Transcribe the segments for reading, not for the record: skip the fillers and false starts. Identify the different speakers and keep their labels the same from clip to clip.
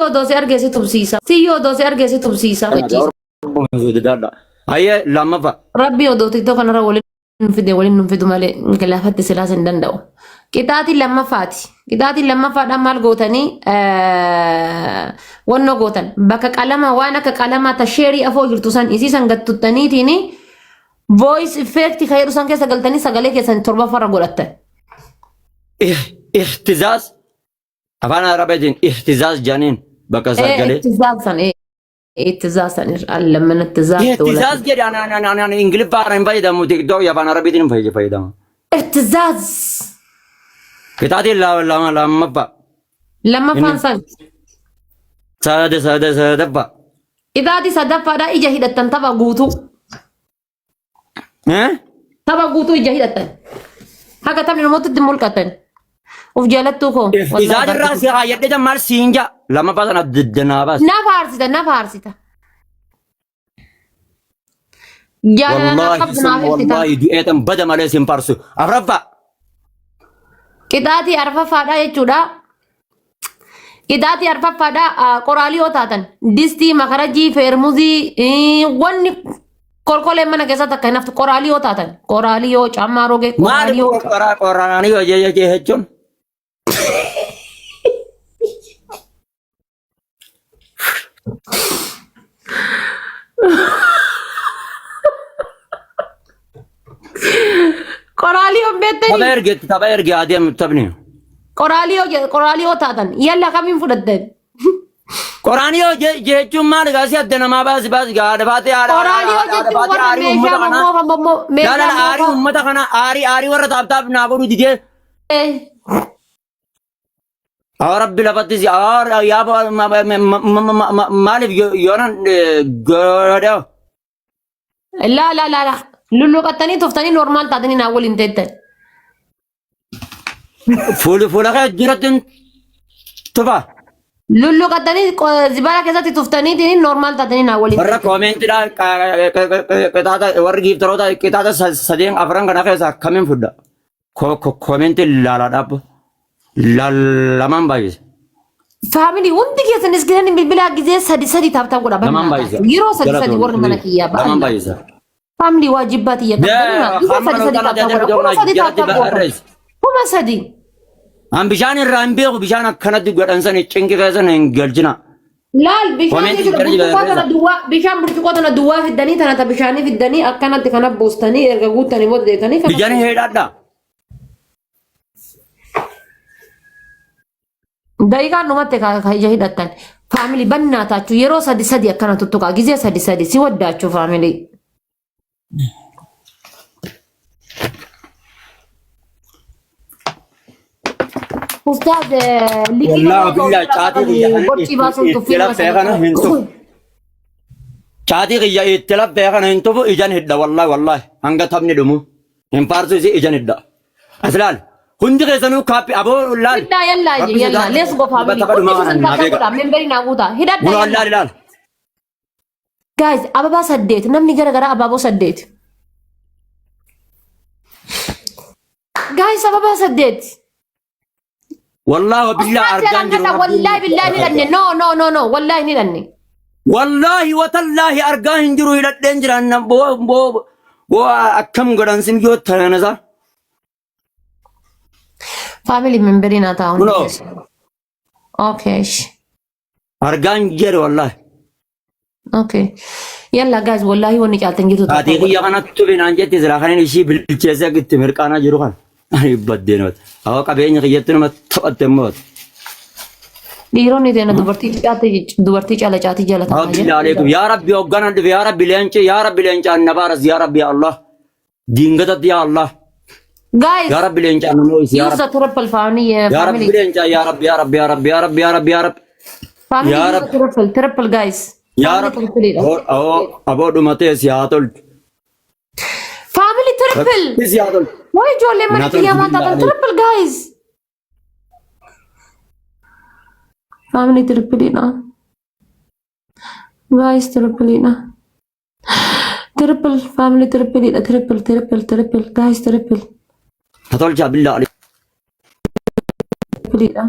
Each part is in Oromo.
Speaker 1: Odoo si argee si tumsiisa. Siyyoo odoo si argee si tumsiisa.
Speaker 2: Hayyee lammaffaa.
Speaker 1: Rabbi odoo TikTok kanarra waliin nu fide waliin nu fidu malee gilaafatti silaas hin danda'u. Qixaatiin lammaffaati. Qixaatiin lammaffaadhaan maal gootanii wannoo gootan bakka qalama waan akka qalamaa ta sheerii afoo jirtu san isii san gattuttaniitiin voice effect kan jedhu san keessa galtanii sagalee keessan torbaffarra godhattan.
Speaker 2: Ihtizaaz afaan Arabiitiin ihtizaaz jedhaniin bakka sagalee.
Speaker 1: Ihtizaaz san ihtizaaz san allamana ihtizaaz
Speaker 2: Ihtizaaz jedhe anaan Ingiliffaan hin fayyadamu TikTok afaan Arabiitiin hin fayyadamu.
Speaker 1: Ihtizaaz
Speaker 2: Qixaatiin lama lammaffaa.
Speaker 1: lammaffaan san
Speaker 2: Sada sada sadaffaa.
Speaker 1: qixaatii sadaffaadhaa ija hidhattan tapha guutuu.
Speaker 2: Eh?
Speaker 1: Tapha guutuu ija hidhattan. Haga taphni namoota itti mul'atan. Uf jaalattuu koo.
Speaker 2: Isaan irraa si haayyadhe maal siin jaa. Lammaffaa sana danaa baas.
Speaker 1: Na faarsita na faarsita. Jaalala naa
Speaker 2: Wallaahi
Speaker 1: qabdu naaf
Speaker 2: summa
Speaker 1: ibsita.
Speaker 2: wallaahi du'eetan bada malee sin faarsu. Afraffaa.
Speaker 1: Qixaatii arfaffaadha jechuudha. Qixaatii arfaffaadha qoraalii yoo taatan distii, makarajii, feermuzii wanni kolkoleen mana keessatti akka hin haftu qoraalii yoo taatan qoraalii yoo caammaa rogee
Speaker 2: Maali
Speaker 1: qoraalii yoo
Speaker 2: qoraa qoraanii hojii jechuun?
Speaker 1: Qoraalii yoo
Speaker 2: Tapha
Speaker 1: beektanii
Speaker 2: ergetti tapha erge adeemu taphni.
Speaker 1: qoraalii yoo qoraalii yoo taatan yalla kamiin fudhattan?
Speaker 2: Qoraanii yoo jechuun maal egaa si adda namaa baasi baasi gaa haadha baatee haadha
Speaker 1: Qoraalii yoo
Speaker 2: haadha
Speaker 1: jechuun
Speaker 2: baatee
Speaker 1: warra
Speaker 2: aarii uummata
Speaker 1: meeshaa
Speaker 2: kanaa.
Speaker 1: mommoo mommoo meeshaa
Speaker 2: Laalala aarii
Speaker 1: moofaa.
Speaker 2: uummata kanaa aarii aarii warra taaptaap naa godhu didee. Haa rabbi lafatti si haa yaa maaliif yoonan godha.
Speaker 1: Laa laa laa laa. Lulluqattanii tuftanii normaal taatanii naa waliin teettan.
Speaker 2: Fuula fuula kee jiratti tufa.
Speaker 1: Lulluqattanii zibala keessatti tuftanii normaal taatanii naa waliin
Speaker 2: Warra
Speaker 1: teettan.
Speaker 2: koomeentiidha qixaaxa warri giiftaroota qixaaxa sadeen afran kana keessaa akkamiin fudda. Koomentii laalaa dhaabbu. Lamaan baay'ise.
Speaker 1: Faamilii hundi keessan iskiriin bilbilaa gizee sadi sadi taaptaap godha
Speaker 2: Lamaan
Speaker 1: bannaa
Speaker 2: baay'isa.
Speaker 1: taatu. Yeroo sadi sadi warri mana kiyyaa
Speaker 2: Lamaan
Speaker 1: ba'an.
Speaker 2: baay'isa.
Speaker 1: Faamilii waajibbaa tiyya qabdanii gizee sadi sadi taaptaap godha. 3000 taaptaap godha. 3000.
Speaker 2: An bishaan irraa hin beeku bishaan akkanatti godhan sana cinqi keessan hin galchina.
Speaker 1: Laal bishaan
Speaker 2: Koomeentii
Speaker 1: jechuudha
Speaker 2: gara jibaa
Speaker 1: burcuqqoo tana
Speaker 2: irra.
Speaker 1: duwwaa bishaan burcuqqoo tana duwwaa fiddanii tana ta bishaanii fiddanii akkanatti kana buustanii erga guuttanii booda deetanii kana
Speaker 2: Bishaan heedhaadha.
Speaker 1: Daqiiqaan dhumatte ka ka ija hidhattan. Faamilii bannaa taachuu yeroo sadi sadi akkana tuttuqaa gizee sadi sadi si waddaachuu faamilii. Ustaaz liqii
Speaker 2: Wallaahi
Speaker 1: nama
Speaker 2: billaa caatii kiyya kana
Speaker 1: borcii baasuun
Speaker 2: itti
Speaker 1: tuffii nama
Speaker 2: laffee kana hin tufu. Caatii kiyya itti laffee kana hin tufu ijan hidha wallaahi wallaahi hanga taphni dhumu. Hin faarsu isii ijan hidha. As laal hundi keessanuu kaappi aboo laal.
Speaker 1: Hidhaa yallaa
Speaker 2: Rabbi
Speaker 1: yallaa
Speaker 2: sodaa
Speaker 1: let's go family.
Speaker 2: tapha
Speaker 1: Hundi
Speaker 2: dhumaa
Speaker 1: keessan
Speaker 2: kana naa
Speaker 1: taaptaa
Speaker 2: beeka.
Speaker 1: godhaa memberii naa guutaa. Hidhadhaa
Speaker 2: Kunoo
Speaker 1: yallaa.
Speaker 2: laal laal.
Speaker 1: Guys ababaa saddeet namni gara garaa abaaboo saddeet. Guys ababaa saddeet.
Speaker 2: Wallaahi billaa
Speaker 1: Ustaaz
Speaker 2: argaan
Speaker 1: seeraan
Speaker 2: jiru.
Speaker 1: gadha wallaahi billaahi ni hidhanne no no no no wallaahi ni hidhanne.
Speaker 2: Wallaahi watallaahi argaa hin jiru hidhadheen jira na boo boo boo akkam godhan sin yoo tanasa.
Speaker 1: Family memberii naa ta'a hundi
Speaker 2: Kunoo.
Speaker 1: keessan. Okay.
Speaker 2: Argaan jedhe wallaahi.
Speaker 1: Okay. Yalla guys wallahi wanni caaltan jirtu
Speaker 2: Haati kiyya kanatti tufi naan jetti silaa kanin ishii bilcheessee akka itti mirqaanaa jiru kana. Ani baddee namatti. Hawa qabeenya kiyyatti nama taphatte immoo.
Speaker 1: Dhiironni teena dubartii caate dubartii caala caatii jaalatamaa
Speaker 2: Rabbi aleekum. Yaa Rabbi hoogganaan dhufe yaa Rabbi leenci yaa Rabbi leencaan na baaras yaa Rabbi yaa Allah. Diingatatti yaa Allah.
Speaker 1: Guys,
Speaker 2: Yaa Rabbi leencaan na moo'isi yaa
Speaker 1: use
Speaker 2: Rabbi.
Speaker 1: the triple family
Speaker 2: Yaa Rabbi
Speaker 1: family.
Speaker 2: leencaa yaa Rabbi yaa Rabbi yaa Rabbi yaa Rabbi yaa Rabbi yaa Rabbi.
Speaker 1: Family
Speaker 2: Yaa
Speaker 1: use the
Speaker 2: Rabbi.
Speaker 1: triple triple guys.
Speaker 2: Yaa
Speaker 1: Family
Speaker 2: Rabbi.
Speaker 1: triple dha.
Speaker 2: Aboo dhumatee si haa tolchu.
Speaker 1: Family triple.
Speaker 2: Rabbi si haa tolchu.
Speaker 1: Way ijoollee mana
Speaker 2: Na
Speaker 1: kiyyaa
Speaker 2: tolchu
Speaker 1: maal taatan
Speaker 2: billaahi.
Speaker 1: triple guys. Family triple dha. Guys triple dha. Triple family triple dha triple triple triple guys triple
Speaker 2: Na tolchaa billaa aleekum.
Speaker 1: triple dha.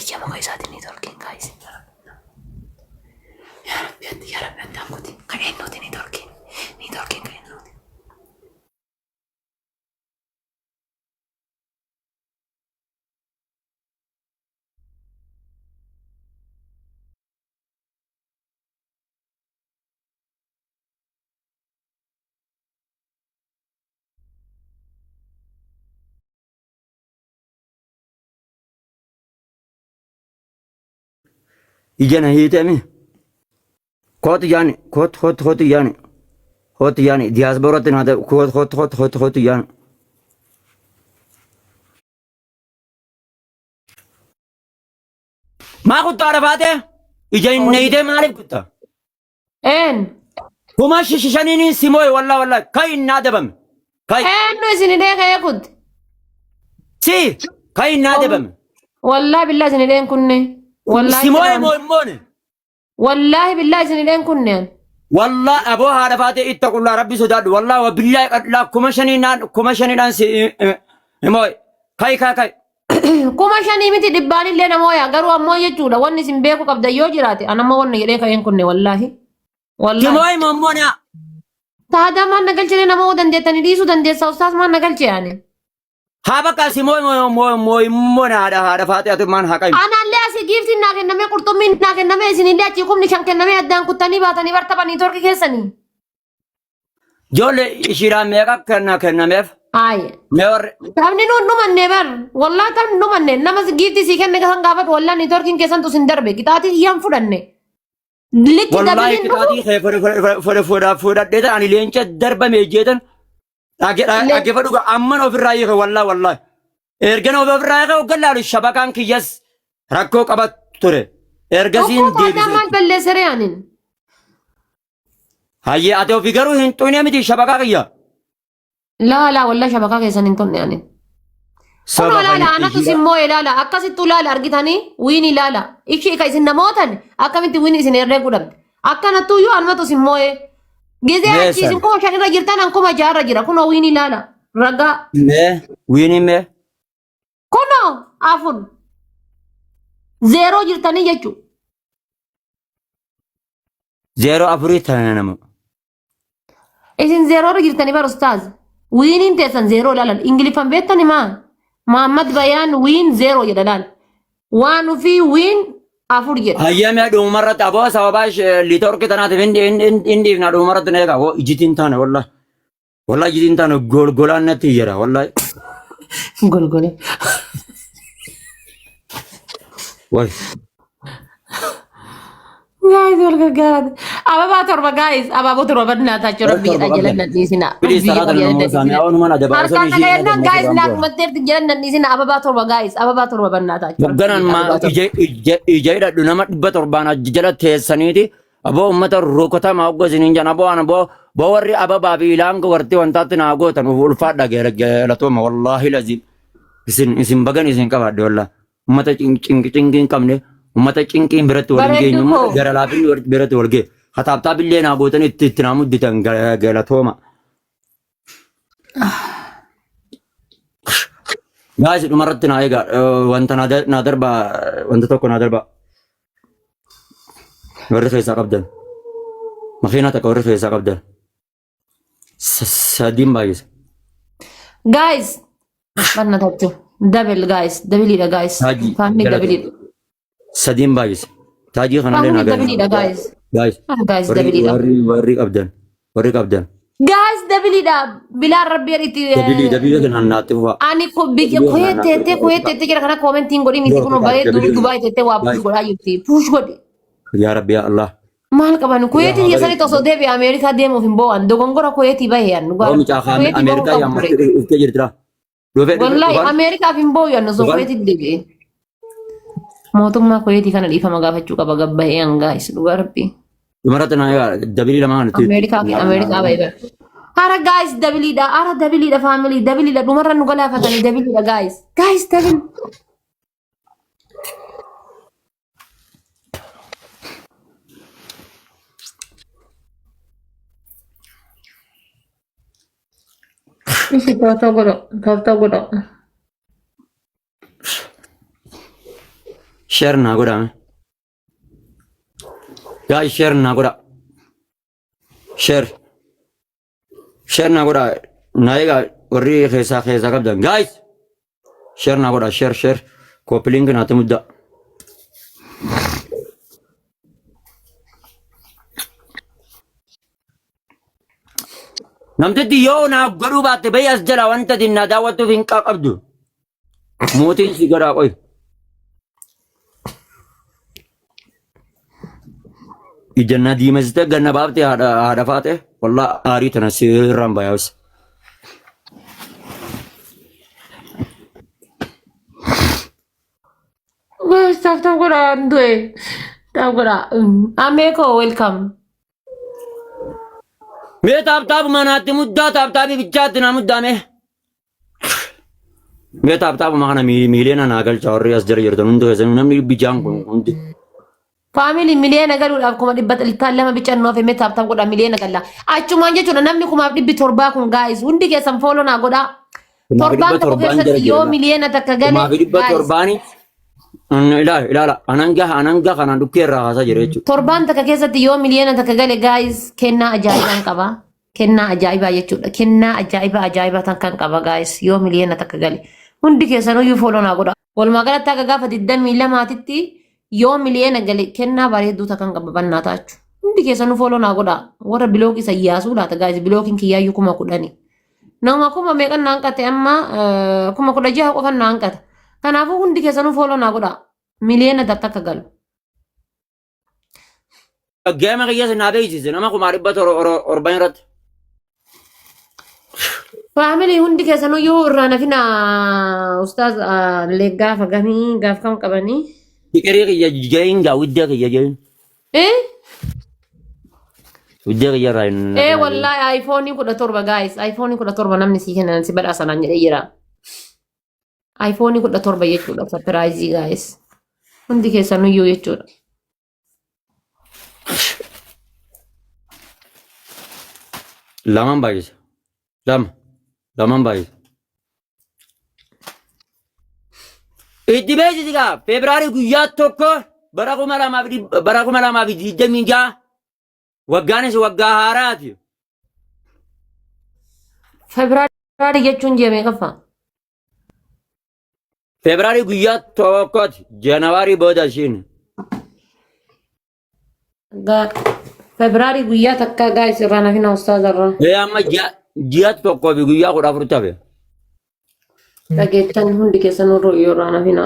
Speaker 1: Tiyya muka isaatiin niitoorkiin guys. Yaa Rabbi ati yaa Rabbi ati ankuti. Ka eenyuuti niitoorkiin? Niitoorkiin ka eenyuuti?
Speaker 2: Ija na hiitemi. Kootu yaani kootu kootu kootu yaani kootu yaani diyaasbooratti naa ta'e kootu kootu kootu kootu kootu yaani. Maa kuttaa dhabaatee? Ija hin neeyitee maaliif kuttaa?
Speaker 1: Een.
Speaker 2: Kuma shishaniin simooye wallaa wallaa kai hin adabame. Kai
Speaker 1: Eenyu isin hidhee ka'ee kutte?
Speaker 2: si kai hin adabame.
Speaker 1: Wallaahi billaa isin hidheen kunne. Wallaahi
Speaker 2: Simooye moo hin moone?
Speaker 1: Wallaahi billaa isin hidheen kunne.
Speaker 2: Wallaa aboo haadha faatee itta qullaa rabbi sodaadhu wallaa wa billaa qadlaa 5000dhaan si himooye. Kai kai kai.
Speaker 1: 5000 miti dhibbaan illee namooya garuu ammoo jechuudha wanni isin beekuu qabdan yoo jiraate an ammoo wanni jedhee ka'een kunne wallaahi. Wallaahi.
Speaker 2: Simooye moo hin moone?
Speaker 1: Taadaa maan na galchine namoo dandeettanii dhiisuu dandeessa ustaas maan na galche ani.
Speaker 2: Haa bakka simooye moo moo moo hin moone haadha haadha faatee ati maan haa qabu.
Speaker 1: Anaallee asii giiftiin naa kennamee qurxummiin naa kennamee isinillee achii 5000 kennamee addaan kuttanii baatanii bartabanii torki keessanii.
Speaker 2: Ijoollee ishiidhaan meeqa kenna kennameef?
Speaker 1: Haaya.
Speaker 2: Mee warri
Speaker 1: Taphni nuun dhumanne bar. Wallaa taphni dhumanne nama giiftii sii kenne kan gaafadhu wallaa niitoorkiin keessantu sin darbe qixaatii hiyyaan fudhanne. Likki
Speaker 2: wallaahi
Speaker 1: dabiliin dhufu.
Speaker 2: qixaatii kee fudhadhee tan ani leenca darbame jeetan dhaggeeffadhu amman ofirraa hiike wallaahi wallaahi. Ergan ofirraa hiike hoggan laalu shabakaan kiyyas rakkoo qaba ture. Ergasiin
Speaker 1: Tokko taadaa
Speaker 2: deebise.
Speaker 1: maal balleessere anin.
Speaker 2: Hayyee ati ofii garuu hin xuyne miti shabakaa kiyya.
Speaker 1: Laa laa wallaa shabakaa keessan hin xunne anin. Kunoo
Speaker 2: Saba
Speaker 1: laala
Speaker 2: kan
Speaker 1: anatu
Speaker 2: ishiidha.
Speaker 1: isin moo'e laala akkasittuu laala argitanii wiini laala ishii ka isin namootan akkamitti wiini isin herreeguu dhabde akkanattuu iyyuu anumatu isin moo'e gizee achi
Speaker 2: Meeshan.
Speaker 1: isin 5000 irra jirtan an 6000 irra jira kunoo wiini laala ragaa
Speaker 2: Mee wiini mee.
Speaker 1: kunoo 4 0 jirtanii jechuudha.
Speaker 2: 0 4 tana nama.
Speaker 1: Isin 0 irra jirtanii bar ustaaz. Wiiniin teessan 0 ilaalan. Ingiliffan beektani maa? Muhammad Bayaan win 0 jedha laal. Waan ofii win 4 jedha.
Speaker 2: Hayyame dhumarratti aboo sababaa liitoorkii tanaatiif hin dhiifna dhumarratti na eega. Hoo ijitiin taane wallahi. Wallahi ijitiin taane golgolaan natti iyyara wallahi.
Speaker 1: Golgole.
Speaker 2: Way.
Speaker 1: Guys wal gargaaraati. Ababaa 7 guys abaaboo 7 badnaataa rabbi
Speaker 2: Torba
Speaker 1: jedha jalan
Speaker 2: qabdan.
Speaker 1: nan dhiisina.
Speaker 2: Please
Speaker 1: Rabbi
Speaker 2: salaata
Speaker 1: jedha jalan
Speaker 2: namoota
Speaker 1: nan
Speaker 2: isaanii
Speaker 1: dhiisina.
Speaker 2: awwanumaan adabaa osoo
Speaker 1: Harkaan
Speaker 2: ishii hin
Speaker 1: dhaga'annaan
Speaker 2: adabne
Speaker 1: guys
Speaker 2: sobaan
Speaker 1: naaf
Speaker 2: bu'a.
Speaker 1: matteerti jalan nan dhiisina ababaa 7 guys ababaa 7 badnaataa rabbi
Speaker 2: Hogganaan
Speaker 1: jedha
Speaker 2: maa
Speaker 1: ababaa 7.
Speaker 2: ija ija ija hidhadhu nama 700 jala teessaniiti aboo uummata rukutamaa hogga isiniin jedhan aboo ana boo boo warri ababaa fi ilaan warti wantaatti naa gootan uf ulfaadha galatooma wallaahi laziim isin isin bagan isin qabaadhe wallaahi uummata cinqii cinqii hin qabne uummata cinqiin biratti wal hin geenye
Speaker 1: Bareedduu
Speaker 2: uummata
Speaker 1: koo.
Speaker 2: gara laafinni biratti wal geenye kataabtaabillee naa gootan itti itti naa mudditan galatooma. Gaasi dhumarratti naa egaa wanta naa darba wanta tokko naa darba. Warri keessaa qabdan. Makiinaa takka warri keessaa qabdan. Sadiin baay'isa.
Speaker 1: Guys badnaatachu double guys double guys.
Speaker 2: Taajii
Speaker 1: Family
Speaker 2: galata.
Speaker 1: double.
Speaker 2: Sadiin baay'isa. Taajii kanallee
Speaker 1: Family
Speaker 2: naa
Speaker 1: double
Speaker 2: gala.
Speaker 1: guys.
Speaker 2: Guys
Speaker 1: Ah, guys
Speaker 2: warri
Speaker 1: double.
Speaker 2: warri warri qabdan warri qabdan.
Speaker 1: Guys double bilaan rabbi itti
Speaker 2: Dabilii dabilii kanaan naatti fufaa.
Speaker 1: Ani ko biyya
Speaker 2: Dabilii
Speaker 1: kuwee
Speaker 2: kanaan naatti
Speaker 1: teettee kuwee
Speaker 2: fufaa.
Speaker 1: teettee jira kana koomentiin godhin itti kunoo bahee
Speaker 2: Dabilii
Speaker 1: Dubaay teettee waa push
Speaker 2: Guys
Speaker 1: godhaa jirti. Push godhi.
Speaker 2: yaa rabbi yaa Allah.
Speaker 1: Maal qaban kuweetii
Speaker 2: Yaa
Speaker 1: biyya sanitti osoo deebi'e Ameerikaa deemuuf hin boo'an dogongora kuweetii bahee an dhugaa
Speaker 2: Yoo
Speaker 1: rabbi.
Speaker 2: mucaa
Speaker 1: Kuweetii bahuu
Speaker 2: Ameerikaa
Speaker 1: qabu
Speaker 2: yaammatti
Speaker 1: ture.
Speaker 2: dhuftee jirti laa. Dhufee dhufee
Speaker 1: Wallaahi
Speaker 2: dhufaan
Speaker 1: Ameerikaaf hin boo'u an osoo
Speaker 2: dhufaan
Speaker 1: kuweetii deebi'e. Mootummaa kuweetii kana dhiifama gaafachuu qaba gabbahee an gaayis dhugaa rabbi.
Speaker 2: Dhumarratti naa egaa dabilii lama kana itti
Speaker 1: Ameerikaa fi Ameerikaa bahee bara. Hara guys dabiliidha hara dabiliidha family dabiliidha dhumarra nu galaafatanii dabiliidha guys guys double. Isi tap godha tap godha.
Speaker 2: Share naa godhaa mee. Guys share naa godhaa. Share. Share naa godhaa. Naa eegaa warri keessaa keessaa qabdan. Guys share naa godhaa share share. Copy link naatti muddaa. Namtitti yoo naaf godhuu baatte bahi as jala wanta ati na daawwattuuf hin qabdu. Mootiin si godhaa qoy. Ija na diimessite ganna baafte haadha haadha faate wallaa aarii tana sirraan bayaas.
Speaker 1: Tap tap godhaa du'e. Tap godhaa. Ameekoo welcome.
Speaker 2: Mee taaptaabuma naatti muddaa taaptaabii bichaatti naa muddaa mee. Mee taaptaabuma kana miiliyoona naa galcha warri as jala jirtan hundi keessanuu namni dhibbi jaan kun hundi.
Speaker 1: Faamilii miliyoona galuudhaaf 202,000 bicannoo fi mee tap tap godhaa miliyoona galla. Achumaan jechuudha namni 700,000 kun gaayis hundi keessan fooloo naa godhaa.
Speaker 2: Kumaaf
Speaker 1: Torbaan
Speaker 2: dhibba
Speaker 1: tokko
Speaker 2: torbaan jala
Speaker 1: keessatti yoo
Speaker 2: jira.
Speaker 1: miliyoona 1 gale
Speaker 2: Kumaaf dhibba
Speaker 1: gaayis.
Speaker 2: torbaani ilaala ilaala ananga ananga kanaan dhukkee irraa haasaa jira jechuudha.
Speaker 1: Torbaan takka keessatti yoo miliyoona 1 gale gaayis kennaa ajaa'ibaan qaba. Kennaa ajaa'ibaa jechuudha. Kennaa ajaa'ibaa ajaa'ibaa tan kan qaba gaayis yoo miliyoona 1 gale. Hundi keessan iyyuu fooloo naa godhaa. Walumaa galatti akka gaafa 22titti yoo miliyoona gale kennaa bareedduu takkan qaba bannaa taachu. Hundi keessanuu fooloo naa godhaa. Warra bilookii isa yaasuu laata gaayis bilookiin kiyyaayyuu 10,000. Nama kuma meeqan naan qate amma 16,000 qofan naan qata. Kanaafuu hundi keessanuu fooloo naa godhaa. Miliyoona 1 akka galu.
Speaker 2: Geema kiyya naa beeksise nama 770,000 irratti.
Speaker 1: Faamilii hundi keessanuu yoo irraa nafina ustaaz illee gaafa gamii gaaf kam qabanii.
Speaker 2: Fiqirii kiyya jahin gaa widdee kiyya jahin.
Speaker 1: Eh?
Speaker 2: Widdee kiyya irraa hin
Speaker 1: Eh wallahi iPhone 17 guys iPhone 17 namni sii kennan si badhaasa naan jedhee jira. iPhone 17 jechuudha surprise guys. Hundi keessanuyyuu jechuudha.
Speaker 2: Lamaan baay'isa. Lama. Lamaan baay'isa. Itti beeksisi gaa Febraarii guyyaa 1 bara bara 2026 waggaanis waggaa haaraati.
Speaker 1: Febraarii jechuun ji'a meeqaffaa?
Speaker 2: Febraarii guyyaa tokkooti. Janawaarii booda ishiin.
Speaker 1: Febraarii guyyaa takka gaayis irraa nafina ustaaza irraa.
Speaker 2: Ee amma ji'a 1 fi guyyaa 14 tafe.
Speaker 1: Dhageettan hundi keessan warra irraa nafina.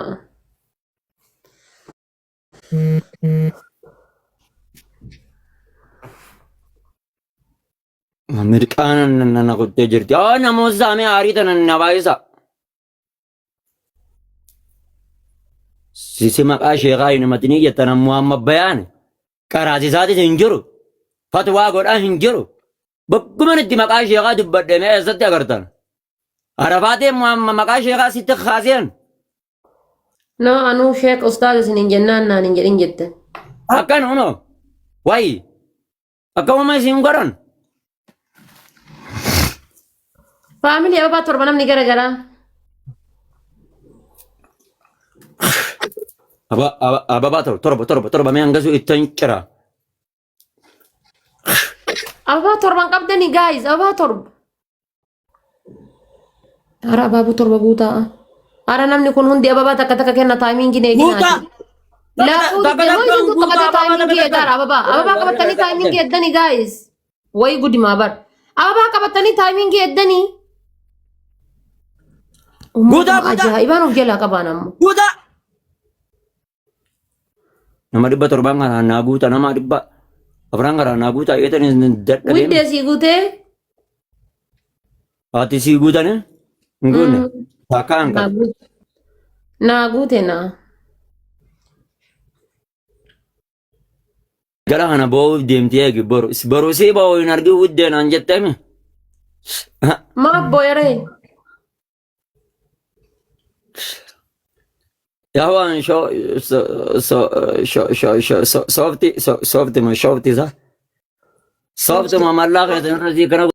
Speaker 2: Mirqaana na kuttee jirti. Oo namoota saamee aarii tana na baay'isa. Sisi maqaa sheekaa hin himatinii jettan ammoo amma bayaan qaraasisaatis hin jiru. Fatwaa godhaa hin jiru. Bakkuman itti maqaa sheekaa dubbadhe mee eessatti agartan? Arafaatee amma maqaa sheekaa sitti kaaseen.
Speaker 1: No anuu sheek ustaaza isiniin jennaan naan hin jedhin jette.
Speaker 2: Akkan unoo. Wayi. Akkamuma isin godhan.
Speaker 1: Faamilii ababaa torba namni gara garaa.
Speaker 2: Ababaa torba torba torba torba mee hangasuu ittan cira.
Speaker 1: Ababaa torban qabdanii gaayis ababaa torba. Ara abaaboo torba guutaa. Ara namni kun hundi ababaa takka takka kenna taayimingi
Speaker 2: Guutaa!
Speaker 1: eeginaati. Laafuu
Speaker 2: Takka
Speaker 1: didde moo
Speaker 2: takkaan
Speaker 1: isin
Speaker 2: guutaa
Speaker 1: qabatee
Speaker 2: ababaa
Speaker 1: taayimingi
Speaker 2: takka
Speaker 1: eegaara
Speaker 2: takkaan.
Speaker 1: ababaa. Ababaa qabatanii taayimingi eeddanii gaayis. Wayi gudimaa bar. Ababaa qabatanii taayimingi eeddanii.
Speaker 2: Guutaa
Speaker 1: Uummatuma
Speaker 2: guutaa
Speaker 1: ajaa'ibaan of jalaa qabaan ammoo.
Speaker 2: guutaa. Nama 700 kanaan naa guuta nama 400 kanaan naa guuta eetan dadhabee.
Speaker 1: Widdee sii guutee.
Speaker 2: Ati sii guutane hin guunne. Takka
Speaker 1: Naa
Speaker 2: hanqate.
Speaker 1: guute. Naa guute naa.
Speaker 2: Gara kana boo'uuf deemti eegi boru. Boru sii boo'u hin argin wuddee naan jetteemi.
Speaker 1: Maaf booyaree?
Speaker 2: Yawaan shoo so so sho sho sho so soofti so soofti ma shoofti sa soofti ma mallaa keessan irra sii kana.